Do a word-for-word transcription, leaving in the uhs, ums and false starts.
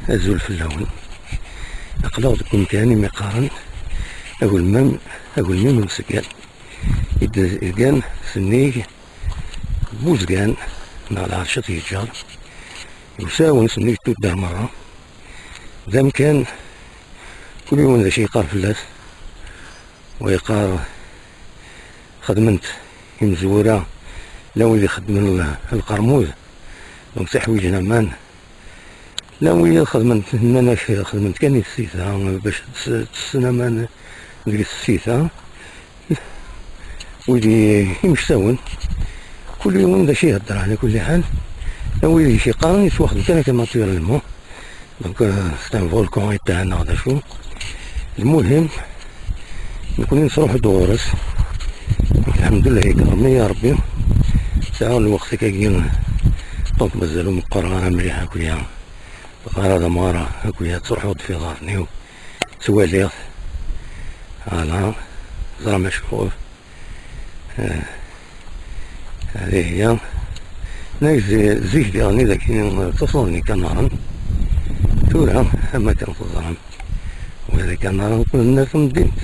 Azul fell-awen. Aql-aɣ deg umkan imi qqaren agelmim, agelmim n useggan. I d-izgan sennig n uzgan neɣ lɛerc ad t-yeǧǧer. Yusa-awen sennig n tuddar merra. D amkan kul yiwen d acu yeqqar fell-as. Wa yeqqar xedmen-t imezwura, llan wid ixeddmen l-, lqermud, donc ttiḥwiǧen aman. Llan wid xedmen-t, nnan-ak xedmen-t kan i tsita, bac tes-, tessen aman deg tsita. Wid i-, imeksawen, kul yiwen d acu ihedder ɛla kulli ḥal. Llan wid i k-yeqqaren yettwaxdem kan akka naturellement. Donc, euh, c'est un volcan éteint neɣ d acu. Lmuhim, nekni nettruḥu-d ɣur-s. Lḥemdullah, yekrem-iyi Rebbi. Sɛiɣ lweqt akkagi, donc mazal ur meqqreɣ ara mliḥ akk ya. Ara d amɣara akk ya, ttruḥuɣ-d f iḍarren-iw, ttwaliɣ-t. Ala, ẓra macuɣef. Eh, هذه هي. Nag zi-, zik diɣen i d akken ttaṣuḍen ikanaren. Tura, am akken teẓram, wa d ikanaren qqlen ar temdint.